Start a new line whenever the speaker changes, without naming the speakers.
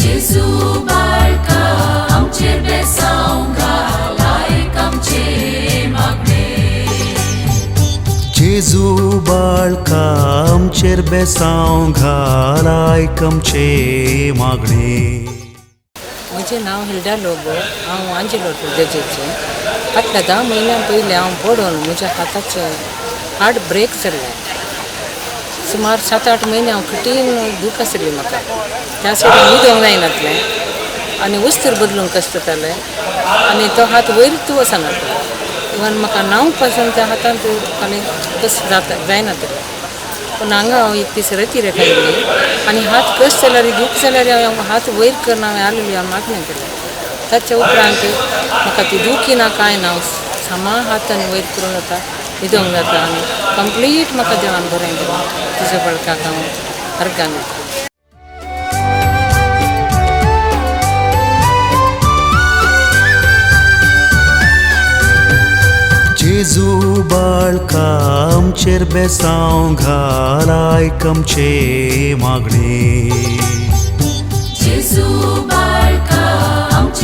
जेजू बाळका आमचेर बेसांव घाल आयक आमचें मागणें.
जेजू बाळका आमचेर बेसांव घाल आयक आमचें मागणें.
म्हजें नांव हिल्डा लोबो. हांव आंजेलो देजेचें. फाटल्या 10 म्हयन्यां पयलीं हांव पडून म्हज्या हाताचें हार्ट ब्रेक जाल्लें. सुमार 7-8 म्हयने हांव कठीण दूख आशिल्ली म्हाका. त्या सायडीन न्हिदोंक जायनासलें आनी वस्त्र बदलूंक कश्ट जातालें आनी तो हात वयरच वचनासलो. इवन म्हाका न्हावंक पासून त्या हातांत आनी कस जाता जायनासलें. पूण हांगा हांव एक दीस रती रेखा येयली आनी हात कस जाल्यार दूख जाल्यार हांव हात वयर करून हांवें आलेलुया मागणें केलें. ताच्या उपरांत म्हाका ती दुखी ना कांय ना, सामा हात आनी वयर करून वता न्हिदोंक जाता आनी कंप्लीट म्हाका देवान बरें केलें. तुज्या बळकाक हांव अर्गां दितां.
जेजू बाळका आमचेर बेसांव घाल आयक आमचें मागणें.
जेजू बाळका आमचेर